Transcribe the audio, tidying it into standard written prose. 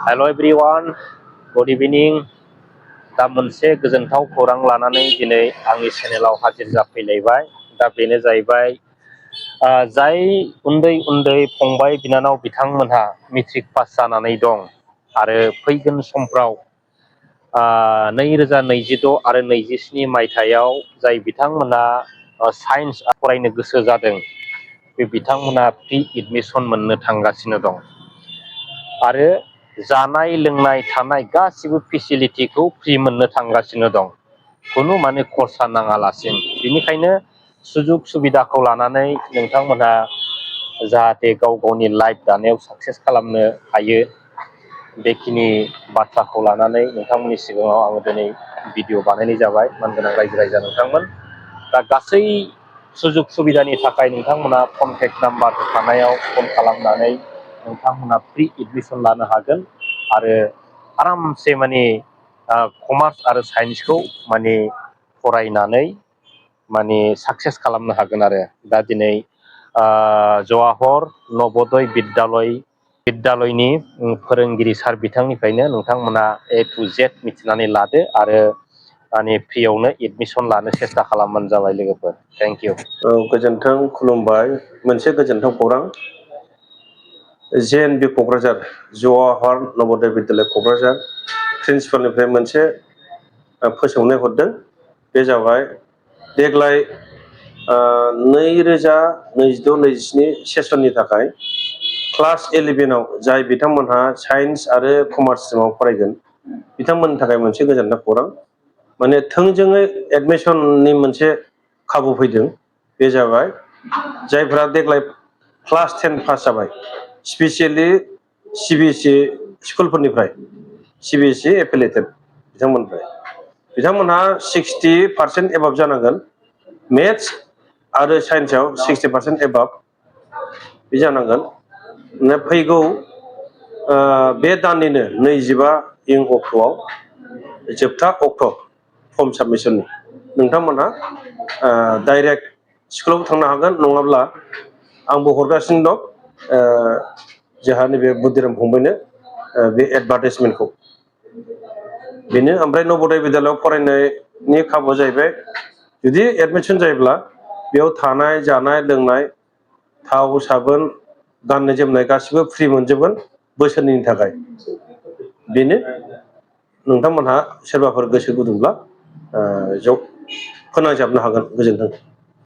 हेल' everyone good इभिनिं दा मोनसे गोजोनथाव खौरां लानानै दिनै आंनि चेनेलाव हाजिर जाफैलायबाय। दा बेनो जाहैबाय जाय उन्दै उन्दै फंबाय बिनानाव बिथांमोनहा मेट्रिक पास जानानै दं आरो फैगोन समफ्राव 2026 आरो 27 मायथाइयाव जाय बिथांमोना साइन्स फरायनो गोसो जादों बे बिथांमोना फ्रि एडमिसन मोननो थांगासिनो दं आरो जानाय लोंनाय थानाय गासिबो फेसिलिटिखौ फ्रि मोननो थांगासिनो दं खुनु माने खरसा नाङालासिम। बेनिखायनो सुजुग सुबिदाखौ लानानै नोंथांमोनहा जाहाथे गाव गावनि लाइफ दानायाव साक्सेस खालामनो हायो बेखिनि बाथ्राखौ लानानै नोंथांमोननि सिगाङाव आङो दिनै भिडिअ बानायनाय जाबाय। मानगोनां रायजो राजा नोंथांमोन, दा गासै सुजुग सुबिदानि थाखाय नोंथांमोना कन्टेक्ट नाम्बार थानायाव फन खालामनानै नोंथांमोना फ्रि एडमिसन लानो हागोन आरो आरामसे माने कमार्स आरो साइन्सखौ माने फरायनानै माने साक्सेस खालामनो हागोन आरो। दा दिनै जवाहर नवोदय बिद्यालयनि फोरोंगिरि सार बिथांनिफ्रायनो नोंथांमोना A to Z मिथिनानै लादो आरो माने फ्रियावनो एडमिसन लानो सेस्था खालामबानो जाबाय लोगोफोर। Thank you. औ गोजोन्थों, खुलुमबाय। मोनसे गोजोन्थाव खौरां, JNB क'क्राझार जवाहर नवोदय बिद्यालय क'क्राझार प्रिन्सिपालनिफ्राय मोनसे फोसावनाय हरदों। बे जाबाय देग्लाय 2026-27 सेसननि थाखाय क्लास 11आव जाय बिथांमोनहा साइन्स आरो कमार्स स्ट्रिमाव फरायगोन बिथांमोननि थाखाय मोनसे गोजोनथाव खौरां, माने थोंजोङै एडमिसननि मोनसे खाबु फैदों। बे जाबाय जायफ्रा देग्लाय क्लास 10 पास जाबाय, स्पेसियेलि CBSE स्कुलफोरनिफ्राय, CBSE एफिलिएटेड बिथांमोनहा 60% एबाब जानांगोन। मेथ्स आरो साइन्सआव 60% एबाब बे जानांगोन। फैगौ बे दाननिनो 25 अक्ट'आव जोबथा अक्ट' फर्म साबमिसननि नोंथांमोनहा डाइरेक्ट स्कुलाव थांनो हागोन, नङाब्ला आंबो हरगासिनो दं जोंहा नैबे बुदिराम फंबायनो बे एडभार्टाइजमेन्टखौ। बेनो ओमफ्राय नवोदय बिद्यालयआव फरायनायनि खाबुआ जाहैबाय जुदि एडमिसन जायोब्ला बेयाव थानाय जानाय लोंनाय थाव साबोन गाननाय जोमनाय गासिबो फ्रि मोनजोबगोन बोसोरनैनि थाखाय। बेनो नोंथांमोनहा सोरबाफोर गोसो गुदुंब्ला ज' फोनांजाबनो हागोन। गोजोन्थों।